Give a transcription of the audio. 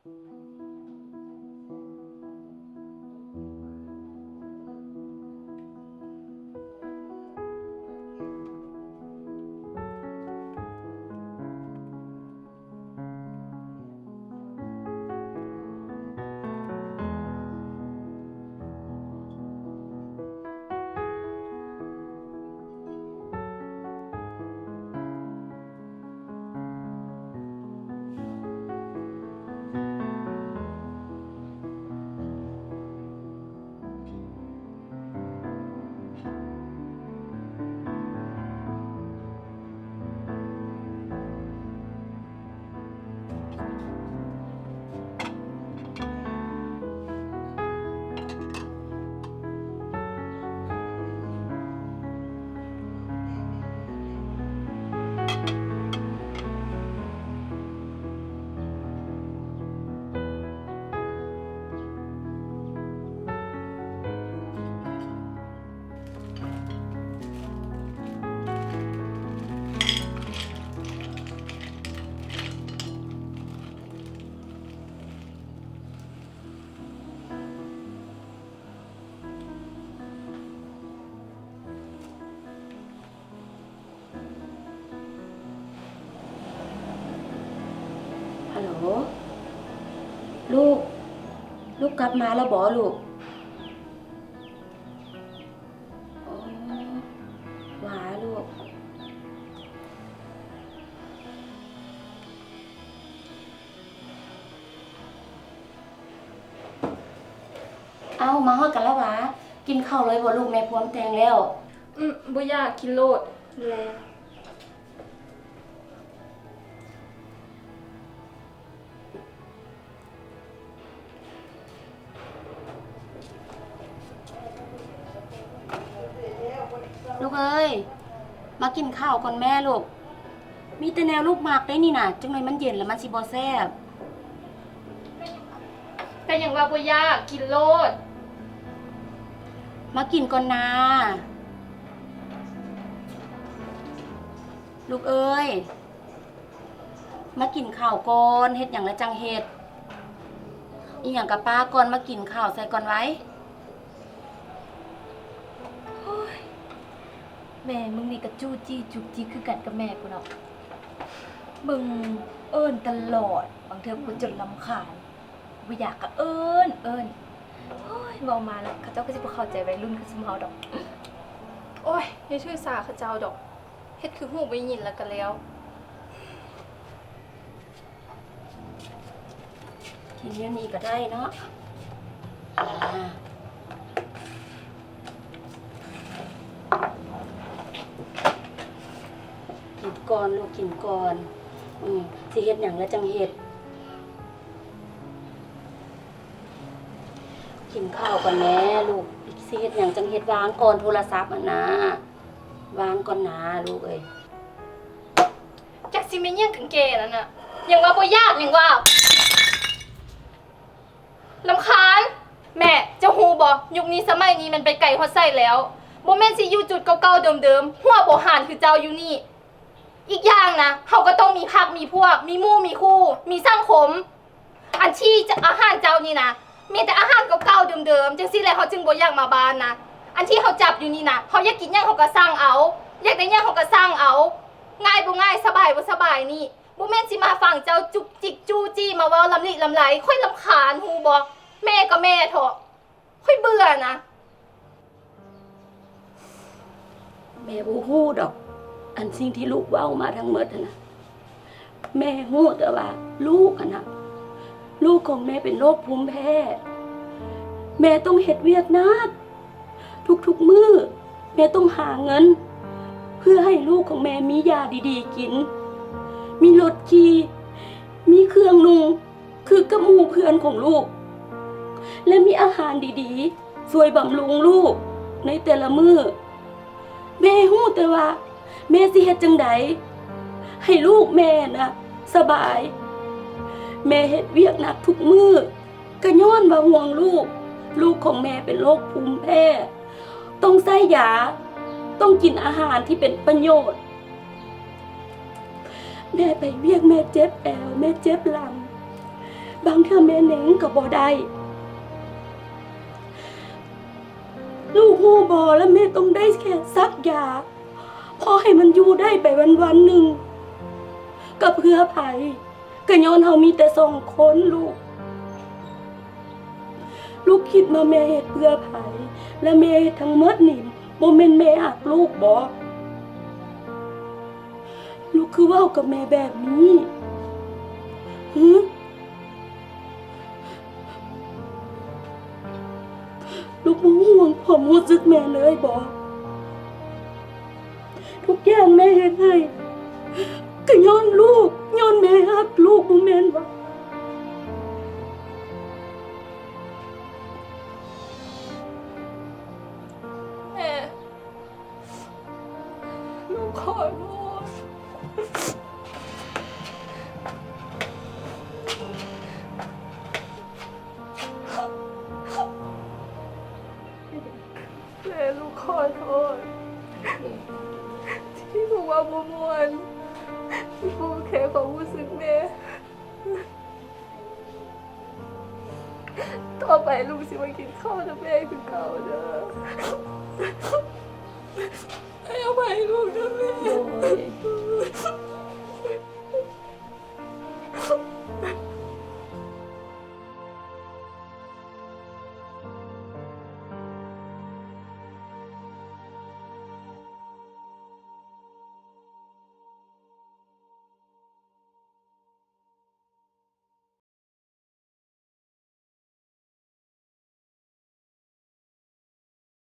ຮັລໂຫຼ ລູກ ລູກກັບມາແລ້ວບໍລູກ? ໂອ້ ຫວາລູກ. ເອົ້າ ມາຮອດກັນແລ້ວຫວາ? ກິນເຂົ້າເລີຍບໍລູກ? ແມ່ພວມແຕ່ງແລ້ວ. ອືມ ບໍ່ຢາກ ກິນໂລດ. ລູກເອີຍ ມາກິນເຂົ້າກ່ອນແມ່ລູກ. ມີແຕ່ແນວລູກມັກໄດ໋ນີ້ນະ, ຈັກໜ່ອຍມັນເຢັນແລ້ວມັນຊິບໍ່ແຊບ. ກະຍັງວ່າບໍ່ຢາກ ກິນໂລດ. ມາກິນກ່ອນນາ ລູກເອີຍ. ມາກິນເຂົ້າກ່ອນ, ເຮັດຫຍັງແລ້ວຈັ່ງເຮັດ. ອີ່ຫຍັງກະປະກ່ອນ, ມາກິນເຂົ້າໃສ່ກ່ອນໄວ. ໂອ້ຍ ແມ່ມຶງນີ້ກະຈູ້ຈີ້ຈຸກຈິກຄືກັນກັບແມ່ກູເນາະ. ເບິ່ງເອີ້ນຕະຫຼອດ, ບາງເທື່ອກູຈົນລຳຄານ, ບໍ່ຢາກກະເອີ້ນ, ເອີ້ນ. ໂອ້ຍ ເວົ້າມາແລ້ວ ເຂົາເຈົ້າກະຊິບໍ່ເຂົ້າໃຈໄວລຸ້ນຄືຊຸມເຮົາດອກ. ໂອ້ຍ ຢ່າຖືສາເຂົາເຈົ້າດອກ. ເຮັດຄືຫູບໍ່ໄດ້ຍິນແລ້ວກະແລ້ວ. ກິນຢູ່ນີ້ກະໄດ້ເນາະ. ອາ ກິນກ່ອນລູກ ກິນກ່ອນ. ອືມ ຊິເຮັດຫຍັງແລ້ວຈັ່ງເຮັດ. ກິນເຂົ້າກ່ອນແມ້ລູກ, ຊິເຮັດຫຍັງຈັ່ງເຮັດ. ວາງກ່ອນໂທລະສັບຫັ້ນນາ. ວາງກ່ອນນາລູກເອີຍ. ຈັກຊິແມ່ນຫຍັງກັນແກ່ນັ້ນນະ, ຍັງວ່າບໍ່ຢາກ ຍັງວ່າລຳຄານ. ແມ່ ເຈົ້າຮູ້ບໍ່ ຍຸກນີ້ສະໄໝນີ້ມັນໄປໄກຮອດໃສແລ້ວ? ບໍ່ແມ່ນຊິຢູ່ຈຸດເກົ່າໆເດີມໆ ຫົວບໍ່ຫານຄືເຈົ້າຢູ່ນີ້. ອີກຢ່າງນະ ເຮົາກະຕ້ອງມີພັກມີພວກ ມີໝູ່ມີຄູ່ ມີສັງຄົມ. ອັນທີ່ອາຫານເຈົ້ານີ້ນະ ມີແຕ່ອາຫານເກົ່າໆເດີມໆ ຈັ່ງຊີ້ແຫຼະ ເຮົາຈຶ່ງບໍ່ຢາກມາບ້ານນະ. ອັນທີ່ເຮົາຈັບຢູ່ນີ້ນະ ເຮົາຢາກກິນຫຍັງເຮົາກະສັ່ງເອົາ, ຢາກໄດ້ຫຍັງເຮົາກະສັ່ງເອົາ. ງ່າຍບໍ່ງ່າຍ ສະບາຍບໍ່ສະບາຍນີ້ ບໍ່ແມ່ນຊິມາຟັງເຈົ້າຈຸກຈິກຈູ້ຈີ້ ມາເວົ້າລຳລິລຳໄລ. ຂ້ອຍລຳຄານ ຮູ້ບໍ່? ແມ່ກະແມ່ເທາະ. ຂ້ອຍເບື່ອນະ. ແມ່ບໍ່ຮູ້ດອກ ອັນສິ່ງທີ່ລູກເວົ້າມາທັງໝົດຫັ້ນນະ. ແມ່ຮູ້ແຕ່ວ່າລູກຫັ້ນນະ ລູກຂອງແມ່ເປັນໂລກພູມແພ້. ແມ່ຕ້ອງເຮັດວຽກໜັກ ທຸກໆມື້ ແມ່ຕ້ອງຫາເງິນ ເພື່ອໃຫ້ລູກຂອງແມ່ມີຢາດີໆກິນ, ມີລົດຂີ່, ມີເຄື່ອງນຸ່ງ ຄືກັບໝູ່ເພື່ອນຂອງລູກ ແລະ ມີອາຫານດີໆ ຊ່ວຍບຳລຸງລູກໃນແຕ່ລະມື້. ແມ່ຮູ້ແຕ່ວ່າແມ່ຊິເຮັດຈັ່ງໃດໃຫ້ລູກແມ່ນະສະບາຍ. ແມ່ເຮັດວຽກໜັກທຸກມື້ ກະຍ້ອນວ່າຫ່ວງລູກ. ລູກຂອງແມ່ເປັນໂລກພູມແພ້ ຕ້ອງໃຊ້ຢາ, ຕ້ອງກິນອາຫານທີ່ເປັນປະໂຫຍດ. ແມ່ໄປວຽກ ແມ່ເຈັບແອວ ແມ່ເຈັບຫຼັງ, ບາງເທື່ອແມ່ໜິງກໍບໍ່ໄດ້. ລູກຮູ້ບໍ່ ລະແມ່ຕ້ອງໄດ້ແຄ່ສັກຢາ ພໍໃຫ້ມັນຢູ່ໄດ້ໄປວັນໆໜຶ່ງ. ກໍເພື່ອໃຜ? ກໍຍ້ອນເຮົາມີແຕ່ສອງຄົນລູກ. ລູກຄິດວ່າແມ່ເຮັດເພື່ອໃຜ? ແລະແມ່ເຮັດທັງໝົດນີ້ ບໍ່ແມ່ນແມ່ຮັກລູກບໍ? ລູກຄືເວົ້າກັບແມ່ແບບນີ້? ຫື? ລູກບໍ່ຫ່ວງຄວາມຮູ້ສຶກແມ່ເລີຍບໍ? ທຸກຢ່າງແມ່ເຮັດໃຫ້ ກໍຍ້ອນລູກ, ຍ້ອນແມ່ຮັກລູກ, ບໍ່ແມ່ນບໍ? ແມ່ ລູກຂໍໂທດ. ແມ່ ລູກຂໍໂທດ ທີ່ລູກເວົ້າບໍ່ມ່ວນ, ທີ່ລູກແຄຄວາມຮູ້ສຶກແມ່. ຕໍ່ໄປລູກຊິມາກິນເຂົ້ານຳແມ່ຄືເກົ່າເດີ. ໃຫ້ອະໄພລູກເດີແມ່.